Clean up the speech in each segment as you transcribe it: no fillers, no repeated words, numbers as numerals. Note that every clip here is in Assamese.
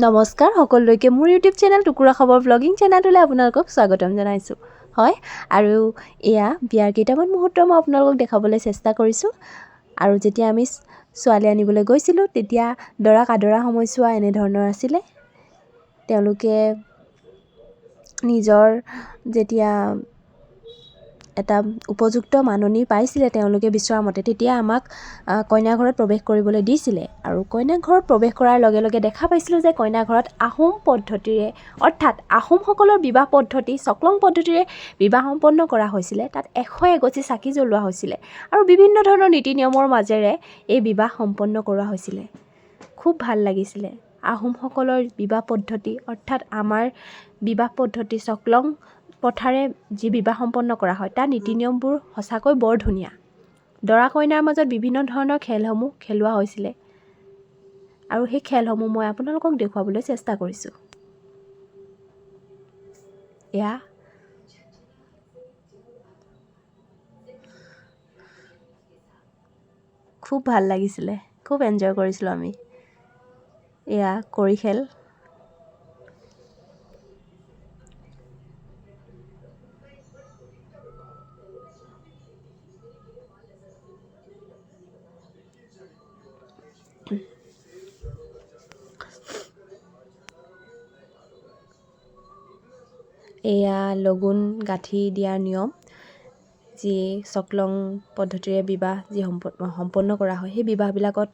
নমস্কাৰ সকলোলৈকে, মোৰ ইউটিউব চেনেল টুকুৰা খবৰ ব্লগিং চেনেলটোলৈ আপোনালোকক স্বাগতম জনাইছোঁ। হয়, আৰু এয়া বিয়াৰ কেইটামান মুহূৰ্ত মই আপোনালোকক দেখাবলৈ চেষ্টা কৰিছোঁ। আৰু যেতিয়া আমি ছোৱালী আনিবলৈ গৈছিলোঁ, তেতিয়া দৰাক আদৰা সময়ছোৱা এনেধৰণৰ আছিলে। তেওঁলোকে নিজৰ যেতিয়া এটা উপযুক্ত মাননি পাইছিলে তেওঁলোকে বিচৰা মতে, তেতিয়া আমাক কইনা ঘৰত প্ৰৱেশ কৰিবলৈ দিছিলে। আৰু কইনা ঘৰত প্ৰৱেশ কৰাৰ লগে লগে দেখা পাইছিলোঁ যে কইনা ঘৰত আহোম পদ্ধতিৰে, অৰ্থাৎ আহোমসকলৰ বিবাহ পদ্ধতি চকলং পদ্ধতিৰে বিবাহ সম্পন্ন কৰা হৈছিলে। তাত 101 গছি চাকি জ্বলোৱা হৈছিলে আৰু বিভিন্ন ধৰণৰ নীতি নিয়মৰ মাজেৰে এই বিবাহ সম্পন্ন কৰোৱা হৈছিলে। খুব ভাল লাগিছিলে। আহোমসকলৰ বিবাহ পদ্ধতি, অৰ্থাৎ আমাৰ বিবাহ পদ্ধতি চকলং প্ৰথাৰে যি বিবাহ সম্পন্ন কৰা হয়, তাৰ নীতি নিয়মবোৰ সঁচাকৈ বৰ ধুনীয়া। দৰা কইনাৰ মাজত বিভিন্ন ধৰণৰ খেলসমূহ খেলোৱা হৈছিলে আৰু সেই খেলসমূহ মই আপোনালোকক দেখুৱাবলৈ চেষ্টা কৰিছোঁ। এয়া খুব ভাল লাগিছিলে, খুব এনজয় কৰিছিলোঁ আমি। এয়া কড়ি খেল। এয়া লগুণ গাঁঠি দিয়াৰ নিয়ম, যি চকলং পদ্ধতিৰে বিবাহ যি সম্পন্ন কৰা হয়, সেই বিবাহবিলাকত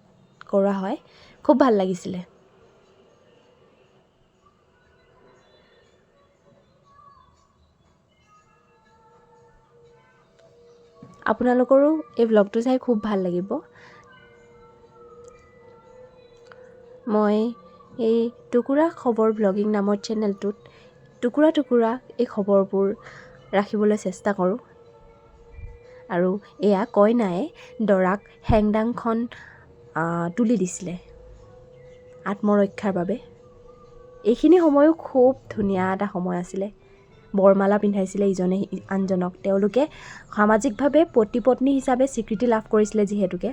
কৰা হয়। খুব ভাল লাগিছিলে। আপোনালোকৰো এই ব্লগটো চাই খুব ভাল লাগিব। মই এই টুকুৰা খবৰ ব্লগিং নামৰ চেনেলটোত টুকুৰা টুকুৰা এই খবৰবোৰ ৰাখিবলৈ চেষ্টা কৰোঁ। আৰু এয়া কইনাই দৰাক হেংদাংখন তুলি দিছিলে আত্মৰক্ষাৰ বাবে। এইখিনি সময়ো খুব ধুনীয়া এটা সময় আছিলে। বৰমালা পিন্ধাইছিলে ইজনে আনজনক। তেওঁলোকে সামাজিকভাৱে পতি পত্নী হিচাপে স্বীকৃতি লাভ কৰিছিলে যিহেতুকে,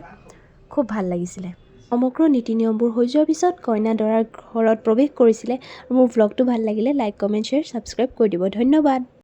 খুব ভাল লাগিছিলে। সমগ্ৰ নীতি নিয়মবোৰ হৈ যোৱাৰ পিছত কইনা দৰাৰ ঘৰত প্ৰৱেশ কৰিছিলে। মোৰ ভ্লগটো ভাল লাগিলে লাইক, কমেণ্ট, শ্বেয়াৰ, ছাবস্ক্ৰাইব কৰি দিব। ধন্যবাদ।